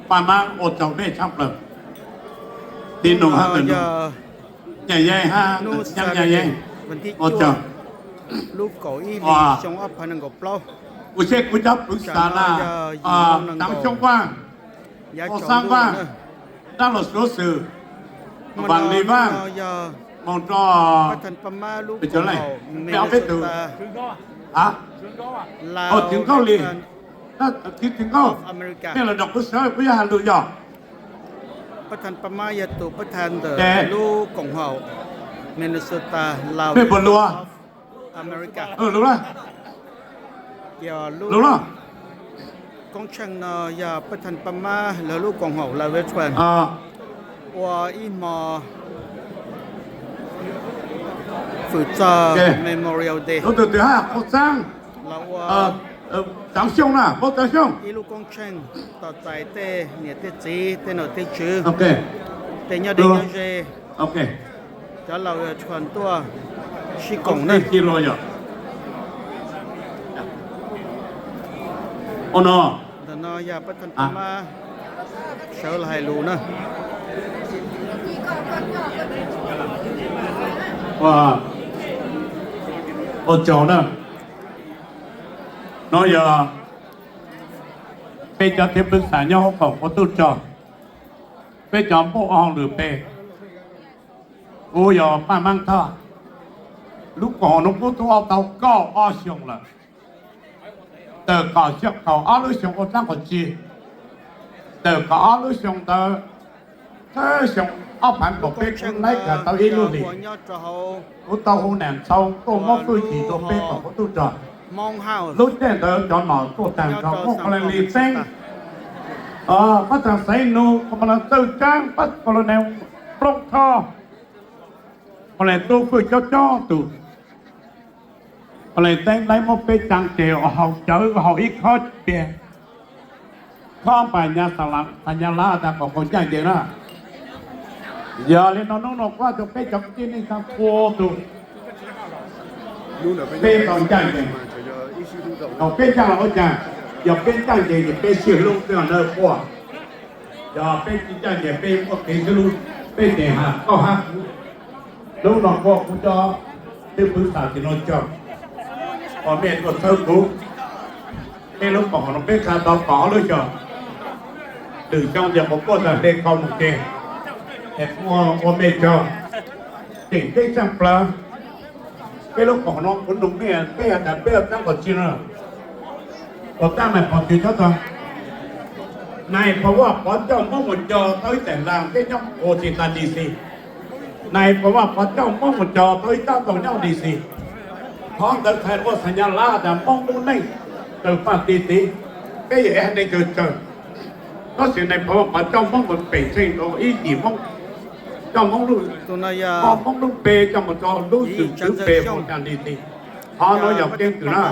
Paj Mab ua tsaug nej tshaj plaws, ti nus hab ntawm nus, nyaj yeeb hab nyaj yeeb, ua tsaug. Kuv seb kuv cov pwv xav na, Taav Xyooj Vaaj, Ua Xaab Vaaj, Dab Los Suav Xwm, Vaam Li Vaaj, moog rua peb ob peb tug, Tswv Nkauj Lis, Tswv Nkauj, mej los nrug kuv sawv kuv yuav has lug yog peb puas luag? Luag, luag. Ua ib hmo fwm txog Memorial Day, Taav Xyooj na, Taav Xyooj, ib lub koob tsheej tos txais tej niam tej txiv, tej nom tej tswv, tej nyob deb nyob ze, cov laus yog tshua tuaj sib koom na. Ntawm no yog peb thaj Paj Mab sawv los hais lus na. Ua tsaug na. No yog peb cov thwj pwv xav nyob huv koom qhuv tuj rog, peb cov npuj ua hauj lwm pem, kuv yog Paj Mab Thoj. Lub koom haum no kuv tuaj ua tau kaum ob xyoo lawm. Tawm kaum ob lub xyoo ua dlaab qhov tsib, tawm kaum ob lub xyoo ntawd, xyoo ob phav kaum peb kuv laib kag tau ib lub hlis, kuv tau hu nam ntxhoo tuaj muab hwj chim rua peb koom qhuv tuj rog. Lub caij ntawd cov nom tuaj taag nrho muaj Colonel Li Xeeb, pab taag Xaiv Nus, Colonel Txawj Tsaab, pab Colonel Nplooj Thoj, Colonel Tub Fwj coob coob tug. Colonel Teeb laib muab peb caa ces ua haus cawv ua haus ib khob piag, khob npas nyas xas nyas lav tas kom qaug ncaaj ncees na. Yog li no hnub no kuv has rua peb cov kwv tij neej tsaa txhua tug, peb tau ncaaj ncees. Thaum peb ncaaj los ua caag? Yog peb ncaaj ncees ces peb sib hlub, peb ua nab quaj. Yog peb tsi ncaaj ncees peb muaj kev sib hlub, peb ces has koj hab kuv. Hnub no kuv cov thwj pwv xav tsi nuav tsaug uas mej tuaj txhawb kuv. Peb lub koom haum no peb kha tau kaum ob lub xyoo, lwm xyoo ces quas puj tag hle kau moog ces, es kuv ua mej tsaug. Tseem ceeb tshaj plawg, peb lub koom haum no kuv nug mej, peb has tas peb ua dlaab qhov tsi no? Puas tab mas pog tsi txhob tog. Nais phoo Vaaj Pov coj Moob mus cog tau ib taim laag teb nyob Washington D C. Nais phoo Vaaj Pov coj Moob mus cog tau ib taab ntaug nyob D C. Qhov ntawd txhais ua xas nyas lav tas Moob lub neej tawg paaj ti tiv, peb yog ib haiv neeg tsawg tsawg. Tab sis nais phoo Vaaj Pov coj Moob mus pem xeej rua ib yim Moob, coj Moob lub, coj Moob lub npe coj mus rua lub xwm tswv npe Washington D C. Qhov nuav yog keeb kwm na.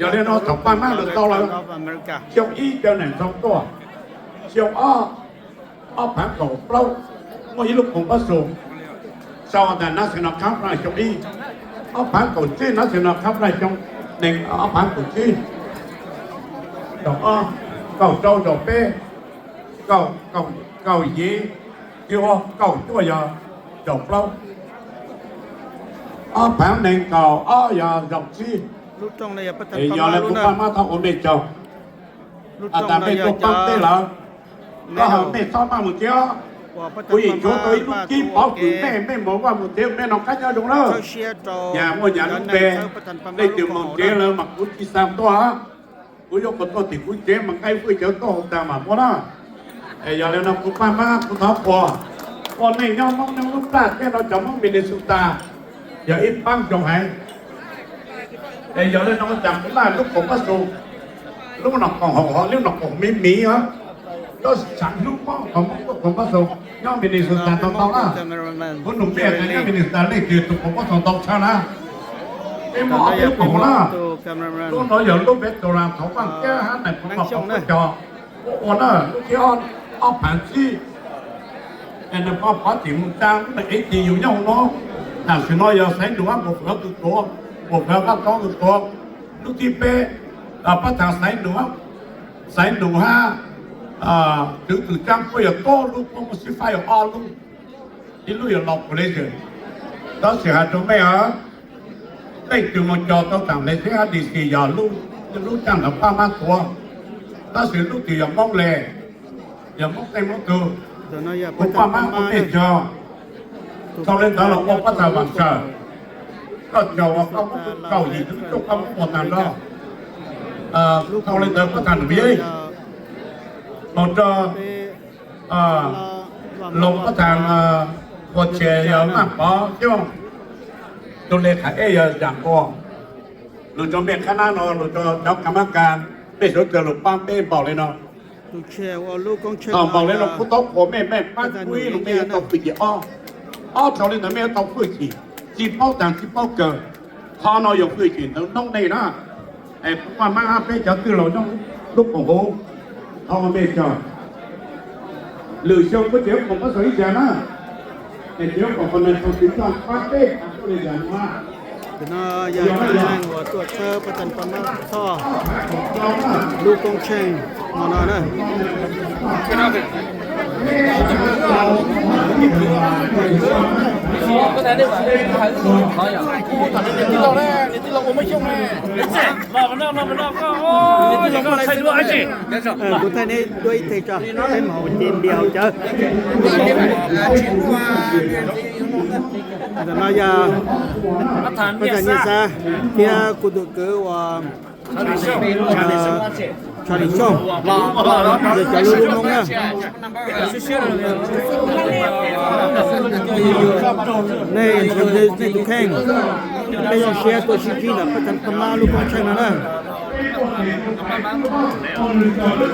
Yog li no thaum Paj Mab lug tau lawm, xyoo ib caw nam ntxhoo tuaj, xyoo ob, ob phaav kaum plaub muaj ib lub koom pab xus sau tas National Conference xyoo ib, ob phaav kaum tsib National Conference xyoo, neeg ob phaav kaum tsib, kaum ob, kaum rau, kaum peb, kaum, kaum yim, tsi ua kaum cuaj yog kaum plaub, ob phaav neeg kaum ob yog kaum tsib. Yog le kuv Paj Mab thov ua mej tsaug. Has tas mej tuaj paab teb lawm, koj has mej txhob maj mus tsev os. Kuv yeej tsuav tau ib lub kib pov kws mej, mej mus vaj mus tsev, mej noj qab nyob zoo lawm. Nyag muaj nyag lub npe, leej twg moog tsev lawm mas kuv tsi xaa tuaj. Kuv yuav kuas tuaj tim kuv tsev mas nqaij fwj cawv tuaj hauv taag mas muaj na. Es yog le no kuv Paj Mab kuv thov qhuas, ua neej nyob Moob nyob lub plaj teb no cov Moob Minnesota yog ib paab zoo heev. Es yog le no tas kuv laj lub koom pab xus, lub no koom haum, lub no koom miv miv os. Koj xaav hlub Moob, koom Moob lub koom pab xus nyob Minnesota tau tau na. Kuv nug mej tas nyob Minnesota leej twg tug koom pab xus ntau tshaj na? Peb muaj ob peb lub koom haum na. Lub no yog lub peb tau las thaum Vaaj Kiab hab Nais Phoo Vaaj Pov cog ua na, lub thib ob, ob phaav tsib. Es Nais Phoo Vaaj Pov tsim mus tsaa lub neeg ev tsis yus nyob huv no. Tam sim no yog Xaiv Nus hab Muas Fwm Kws Tuav, Muas Fwm Vaaj Toob Kws Tuav. Lub thib peb, pab taag Xaiv Nus hab Xaiv nus hab Tswv Txwm Tsab puab yog tog lub puab muaj xib faib yog ob lub, ib lub yog local leader. Tab sis has rua mej os, leej twg moog cog tau taam leader hab DC yog lub caaj ntawd pab mab tuav, tab sis lub twg yog Moob le, yog Moob tej Moob tug, kuv pab mab ua mej cog. Tau le ntawd los ua pab tag Vaam Sawm, koj cog ua koj muab kaum yim tug tuaj koj muab ua taag nrho. Tau le ntawd pab tag Num Yeeb, moog rua Loos pab tag Qhua Tshia yog Vaaj Pov Xyooj, tug le qha ej yog Zaam Nqua. Lug rua mej qhab nab no, lug rua cov kab mab kas, mej suav kawg lug pab peb npaum le no. Thaus npaum le no kuv tau qhuas mej, mej pab kuv ib lug mej yuav tau fwj chim ob, ob thaus le ntawd mej yuav tau fwj chim, tsi paub taag tsi paub kawg. Qhov no yog fwj chim ntawm noob neej na. Es kuv pab mab hab peb cov twj laug nyob lub koom huv, thov mej cog. Lwm xyoo kuv tseem yuav koom pab txog ib zag na, es tseem yuav koom qhov no thaus twg txog pab peb tuaj le zag no. Ntawm no yog ib tug neeg uas tuaj txhawb pab tag pab mab txog lub koob tsheej no no na. Kuv thaij neb dua ib teg tso, peb moog ua cev npias haus cawv. Ntawm no yog pab tag Nyiaj Xab thiab kuv tug kwv uas Tshaj Lis Xyooj, yog cov lub lub Moob na. Nej, nej tus kheej, peb zoo siab tuaj sib ntsib ntawm pab tag pab mab lub koob tsheej no na. No yog lub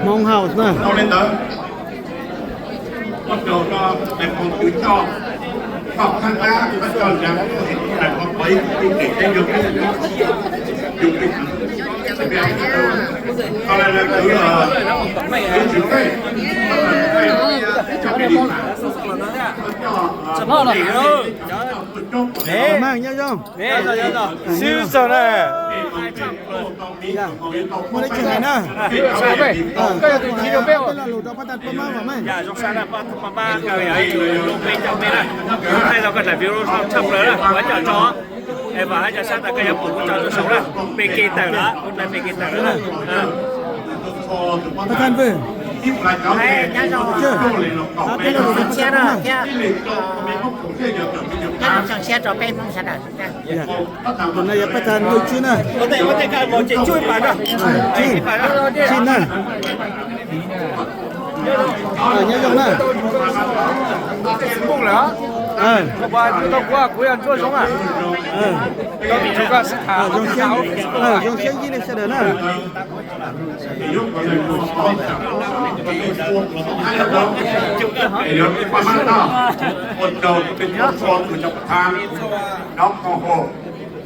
Hmoob House na. Mas nyob zoo. Xib zog na. Muaj dab tsi hais na? Tej lo lus rau pab tag pab mab mas. Zoo sab na pab tag pab mab, koj yog ib tug lub peb caug mej na, thaij tau koj daim video tshaj plaws na, vam coj tso. Es vam hab cov sab tas koj yuav pum kuv tso rau saum na, pe ke tawm lawm, kuv tso pe ke tawm lawm na. Pab tag vwj. Tus no yog pab tag Nuj Tswb na. Tswb na. Nyob zoo na. Zoo siab ib leeg sawv daws na.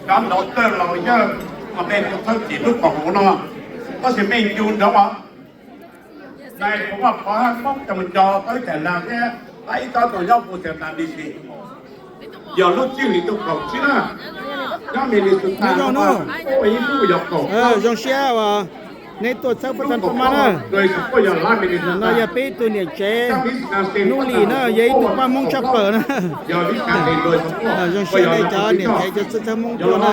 Cov ntawv tawj laus yawg uas mej tau txhawb txim lub koom haum no, tab sis mej ncu ntawd os. Nais phoo Vaj Pov hab Moob coj mus nco tau ib tag laag thiab, hab ib tsob tau nyob Washington D C, yog lub tswv li tus kaum tsib na, nyob Minnesota no, ib lub yog kaum. Zoo siab uas neb tuaj txhawb pab tag pab mab na. No yog peb tug niam tsev Nub Lis na, yog ib tug pab Moob tshaj plaws na. Zoo siab nej cov niam tsev cov txhawb txhawb Moob tuaj na.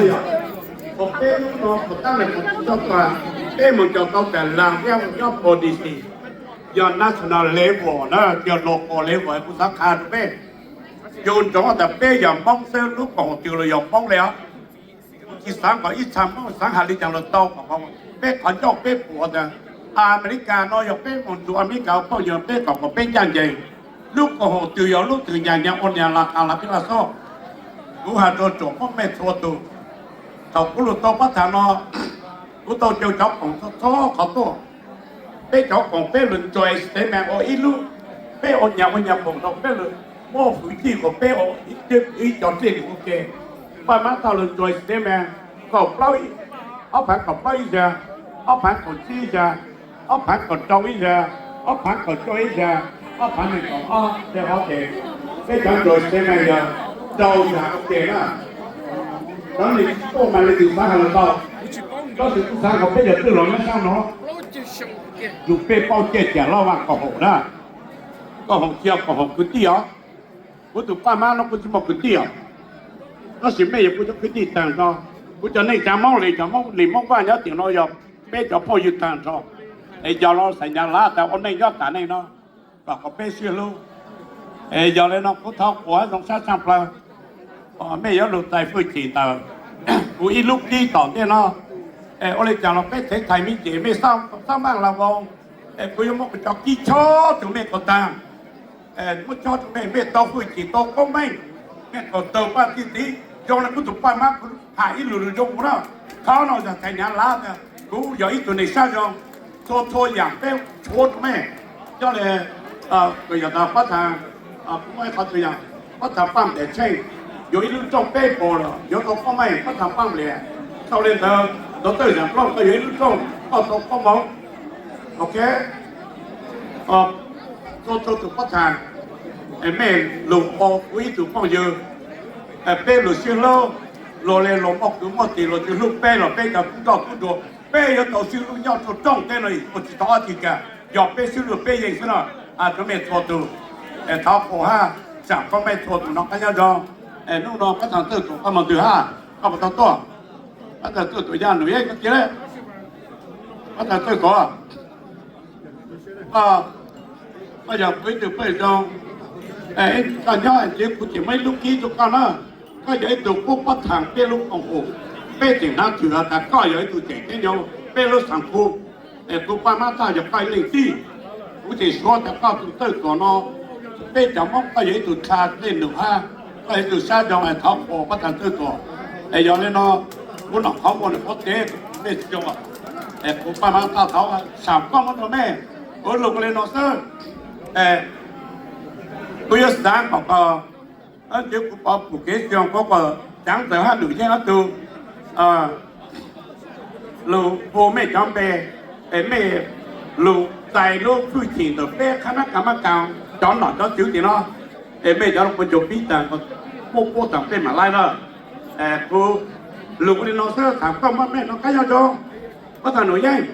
Peb mus coj tau tag laag thiab nyob Washington D C, yog national level na, yog local level kuv xaav qha rau peb. Yug ntsoov tas peb yog Moob xwb, lub koom haum twg los yog Moob le os. Kuv tsi xaav kom ib txha Moob xaav has le caag los tau, peb qhov ncauj peb pum tas Amelikas no yog peb moog nrug Amelikas ua phooj ywg, peb kom kom peb ncaaj nceeg. Lub koom haum twg yog lub twg nyaag nyaag ua nyaag laj qha laj peb laj xob. Kuv has rua tsoom Moob mej txhua tug, thaum kuv lug tau pab tag no, kuv tau caw cov koom txhua txhua qhov tuaj. Peb cov koom peb lug join statement ua ib lub, peb ua nyag ua nyag koom rau peb lug muab hwj chim kom peb ua ib cov dlej num ua ke. Paj Mab Thaj lug join statement kaum plaub, ob phaav kaum plaub ib zag, ob phaav kaum tsib ib zag, ob phaav kaum rau ib zag, ob phaav kaum cuaj ib zag, ob phaav nees nkaum ob, tej qhov ces peb cov join statement yog rau zag ua ke na. Cov neeg tsis tuaj mas leej twg xav has los tau, tab sis kuv xav kom peb cov twj laug nyob sab no yug peb paub ciaj ciam loj vaj kom haum na. Kom haum tsis yog kom haum kwv tij os. Kuv tus Paj Mab no kuv tsis muaj kwv tij os, tab sis mej yog kuv cov kwv tij taag nrho. Kuv cov neej tsa Moob Lis, cov Moob Lis Moob Vaj nyob tim no yog peb cov phooj ywg taag nrho. Es yog no xav nyav lav tas ua neej nyob tas neej no kom, kom peb sib hlub. Es yog le no kuv thov qhuas zoo sab tshaaj plawg, mej yuav lug txais hwj chim ntawm kuv ib lub kib tom ntej no. Es ua le caag los peb thev thais me ntsis mej xab maaj la vau, es kuv yuav muab kuv cov kib chob rua mej kom taag. Muab chob rua mej, mej tau hwj chim tau koob meej, mej kom tawg paj txi txiv zoo le kuv tus Paj Mab kuv has ib lug lug zoo kuv na. Qhov no yog txhais nyav lav tas kuv yog ib tug neeg sab zoo, txhua txhua yaam peb tshuav rua mej. Nyob le, yog tas pab thav, kuv muaj ib qhov txhua yaam, pab thav Paj Nplias Tsheej yuav ib lub rooj peb puas lawm, yuav tau koob meej, pab thav Paj Nplias. Tau le ntawd, Doctor Yaam Nplog koj yuav ib lub rooj koj tau koob moov. Ok, txhua txhua tus pab thav, mej lug ua kuv ib tug phooj ywg, peb lug sib hlub, luag le luag muaj kwv muaj tij, luag tsis hlub peb los peb cov tub nroj tub nruas peb yuav tau sib hlub nyob rua rooj teb no ua tsis tau ob txhis kag, yog peb sib hlub peb yeej xwb no. Rua mej txhua tus, thov qhuas hab, saam koob mej txhua tus noj qab nyob zoo. Hnub no pab thav Txawj Tuam koj moog twg hab, koj puas tau tuaj? Pab thav Txawj Tuam, Yaj Num Yeeb koj cia le. Pab thav Txawj Tuam, koj yog kuv ib tug phooj ywg zoo, koj nyob ntxiv kuv tseem muab ib lub kib rua koj na. Koj yog ib tug qub pab thav peb lub koom haum, peb tseem hnav thwm has tas koj yog ib tug tseem ceeb rua peb lub xaam khu. Es kuv Paj Mab Thaj yog koj ib leej txij, kuv tseem suav tas koj tus Txawj Tuam no, peb cov Moob koj yog ib tug tsha dlej num hab, koj yog ib tug sab zoo es thov qhuas pab thav Txawj Tuam. Es yog le no, kuv noj qhov muag nws qhuav tsev, mej tsis zoo, es kuv Paj Mab Thaj thov saam koob moov rua mej. Kuv lug le no xwb, kuv yuav xaav kom koj, ntxiv kuv pov pum kev xyoo kuv kom Caav Ntxawg hab Num Yeeb ob tug lug hu mej cov npe, es mej lug txais lub hwj chim ntawm peb qhab nab kas mab kas cov nom cov tswv tim no, es mej cov lug puas ncuag pib taag, puab puab taag peb mam laib na. Kuv lug ua le no xwb, thaam koj muab mej noj qab nyob zoo, pab thav Num Yeeb.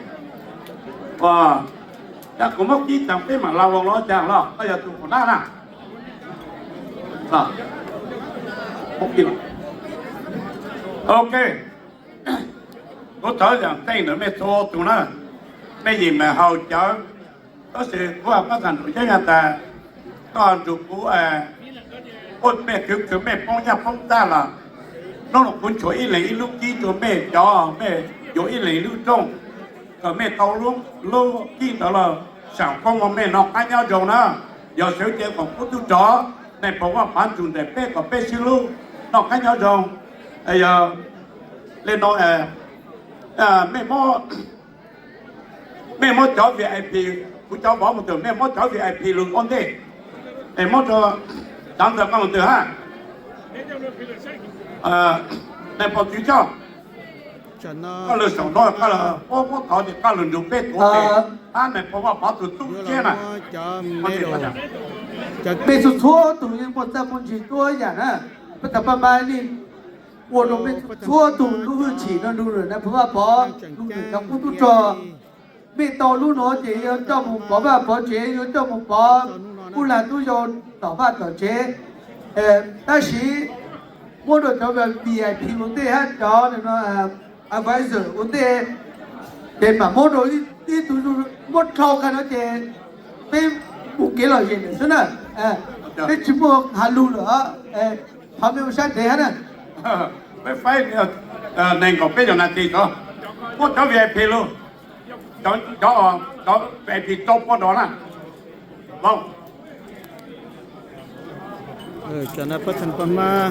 Yog kuv muab kib taag peb mam la voos los cas los koj yog tus pum nab na. Ok, kuv thov yaam txheej ntawm mej txhua tus na, mej yeem mam haus cawv, tab sis kuv pab thav Num Yeeb has tas koj nrug kuv ua mej khwv khwv mej poob nyaj poob tag los, hnub no kuv nchuav ib leeg ib lub kib rua mej cov, mej yuav ib leeg ib lub rooj, kom mej tau lub kib ntawd los saam koob moov mej noj qab nyob zoo na. Yog sawv cev koom kuv tub rog, Nais Phoo Vaj Pov nrug nraim peb kom peb sib hlub noj qab nyob zoo. Yog le no, mej muab cov V I P, kuv cov vov mus tawm, mej muab cov V I P lug ua ntej, es muab rua Caav Ntxawg koj mus twg hab. Nais Phoo Tswv Tswj, koj lug saum no, koj lug puab puab thov ces koj lug nrug peb tuav tes hab Nais Phoo Vaj Pov tug tub tshiab na. Peb txhua txhua tug yeej muaj txaj muaj ntshis txhua yaam na, peb thav Paj Mab yeej ua rua mej txhua tug lub hwj chim no nrug Nais Phoo Vaj Pov, nrug cov qub tub rog. Mej tau lub no ces yuav coj mus pov vaj pov tsev, yuav coj mus pov kuj lag tub yau tom vaj tom tsev. Tab sis muab rua cov V I P ua ntej hab cov advisor ua ntej, ces mam muab rua ib tug, muab dhau kag no ces peb mus kev lom zem lawm xwb na. Peb tsis muaj has lug lawm, thov mej ua sab ntev hab na. Peb faib nees nkaum peb caug nas this tod, muab cov V I P lug, cov V I P rau puab nrov na. Cov na pab txhab pab mab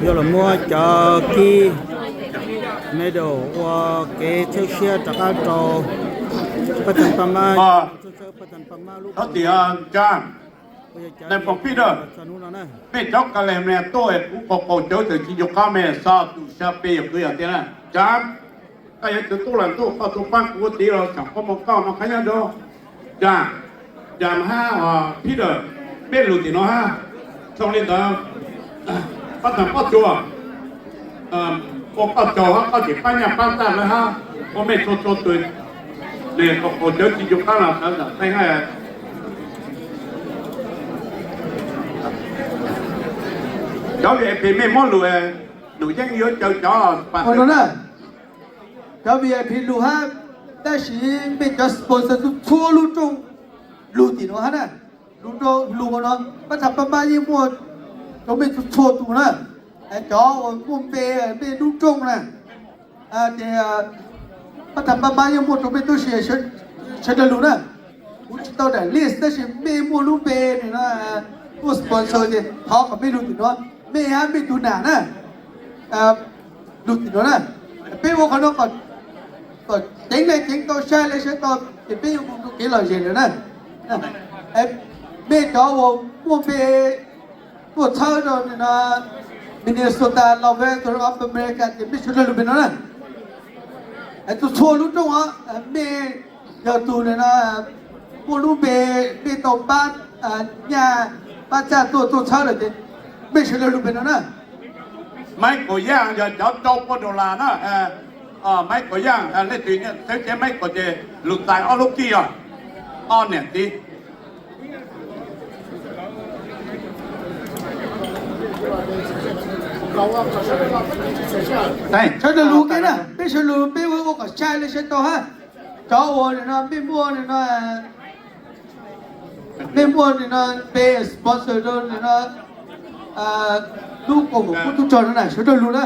yuav los muab cov kib Medal ua kev tshawb siab rov qab rau Paj Thas Paj Mab, Paj Thas Paj Mab lub, thov txim, Jan, Nais Phoo Peter, mej cov ka le me tuaj kuv qaug qaug cawv tawm tsis ncu qab me xav tus xya pe yog kwv yog tij na. Jan, koj yuav tsum tub los ntuj koj tub pab kuv tiv los xyom koj muaj koj no qhab nyob nrog. Jan, Jan hab Peter, peb lug tim no hab. Zoo li ntawd, Paj Thas Paj Tsuas, ua koj tsaug hab koj tseem pab nyaj pab tag lawm hab, ua mej txhua txhua tus, nws qaug qaug cawv tsis ncu qab los sawv ntawm teej hab. Cov V I P mej muab lug, Num Yeeb yuav caw cov, cov V I P lug hab, tab sis mej cov sponsor txhua lub rooj lug tim no hab na. Lug rau lug no, Paj Thas Paj Mab yeej muaj rau mej txhua txhua tus na. Cov uas muaj npe mej lub rooj na, ces Paj Thas Paj Mab yeej muaj rau mej tub si, sawv daws lug na. Kuv tsis tau daim list tab sis mej muaj lub npe no, muaj sponsor ces thov kom mej lug tim no, mej hab mej tug nam na, lug tim no na. Peb ua qhov no kom ceev le ceev tau, sai le sai tau ces peb yuav mus rau kev lom zem lawm na. Mej cov uas muaj npe tuaj txhawb rau Minnesota, Las Vegas, America ces mej sawv daws lug pem no na. Txhua txhua lub rooj os, mej yog tug no muaj lub npe, mej tau pab nyaj pab txag tuaj tuaj txhawb lawm ces mej sawv daws lug pem no na. Michael Yaaj yog cov rau pua dollar na. Michael Yaaj, leej twg xeeb tsev Michael ces lug txais ob lub kij os, ob niam txiv. Sawv daws lug ke na, peb sawv daws lug, peb ua kom sai le sai tau hab. Cov uas no mej muaj no, mej muaj no npe sponsor rau no, lub koom haum kuv tub rog no na, sawv daws lug na.